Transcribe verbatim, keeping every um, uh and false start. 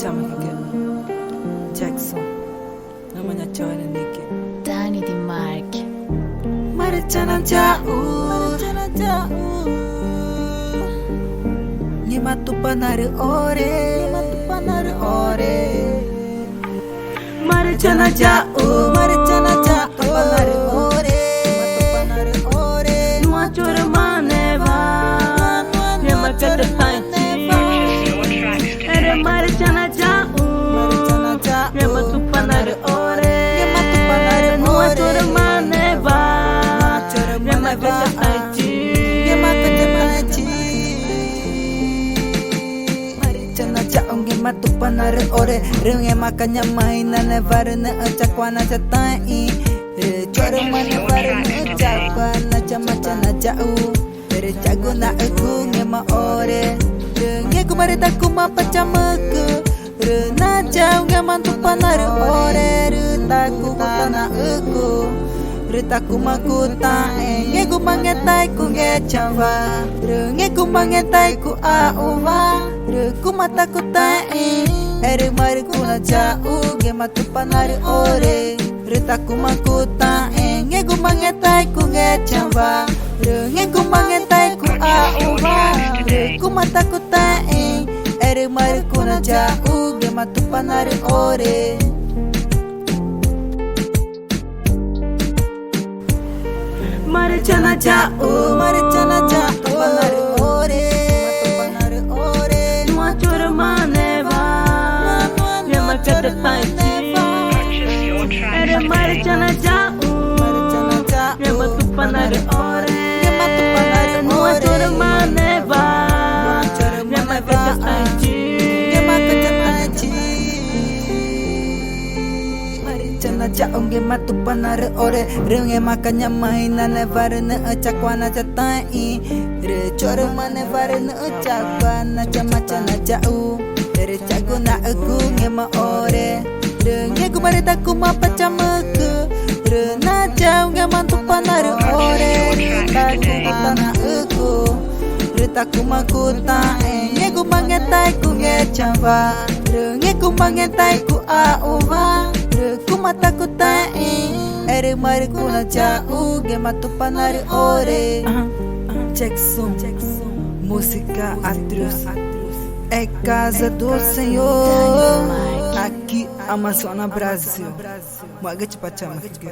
Chama que Jackson. Namaña chora niki. Dani di Mark. Marechana jao. Marechana jao. Ngẽma Tupanaarü ore. Ngẽma Tupanaarü ore. Marechana jao. Marechana jao. Tupanaarü ore. Tupanaarü ore. Nuã chorü maneva. Ngẽma catatanti. Erü marechana jao. Ngẽma Tupanaarü ore. Nuã chorü maneva. Ngẽma catatanti. Ngẽma catatanti. Marechana jao ngẽma Tupanaarü ore. Rü ngẽmaca̱x ñoma ĩnaneva rü nüxü̃ chacuana chatanti. Rü chorü maneva rü nüxü̃ chacuana chama chana jao. Rü chagu naxücu ngẽma ore. Rü ngẽguma rü tacuma pa chamücü. Rü najao ngẽma Tupanaarü ore. Rü tacugu tanaxücu. Rü tacuma cutae. Ngẽguma ngetaicu ngechava. Rü ngẽguma ngetaicu axuva. Rü cuma tacutae. Erü marü cuna jao ngẽma Tupanaarü ore. Rü tacuma cutae. Ngẽguma ngetaicu ngechava. Rü ngẽguma ngetaicu axuva. Rü cuma tacutae. Erü marü cuna jao ngẽma Tupanaarü ore. Marechana jao. Marechana jao. Tupanaarü ore. Tupanaarü ore. Nuã chorü maneva. Ngẽma catatanti. Erü marechana jao. Marechana jao. Ngẽma Tupanaarü ore. Ngẽma Tupanaarü ore. Nuã chorü maneva. Nuã chorü maneva. Ngẽma catatanti. Ngẽma catatanti. Marechana jao ngẽma Tupanaarü ore. Rü ngẽmaca̱x ñoma ĩnaneva rü nüxü̃ chacuana chatanti. Rü chorü maneva rü nüxü̃ chacuana chama chana jao. Rü chagu naxücu ngẽma ore. Rü ngẽguma rü tacuma pa chamücü. Rü najao ngẽma Tupanaarü ore. Rü tacugu tanaxücu. Rü tacuma cutae. Ngẽguma ngetaicu ngechava. Rü ngẽguma ngetaicu axuva. Rü cuma tacutae. Erü marü cuna jao ngẽma Tupanaarü ore. Ajá, ajá. Jackson, Jackson. Música Atrios. É casa do Senhor. Aqui, Amazonas, Brasil. Muxaguechi pa chamücügü.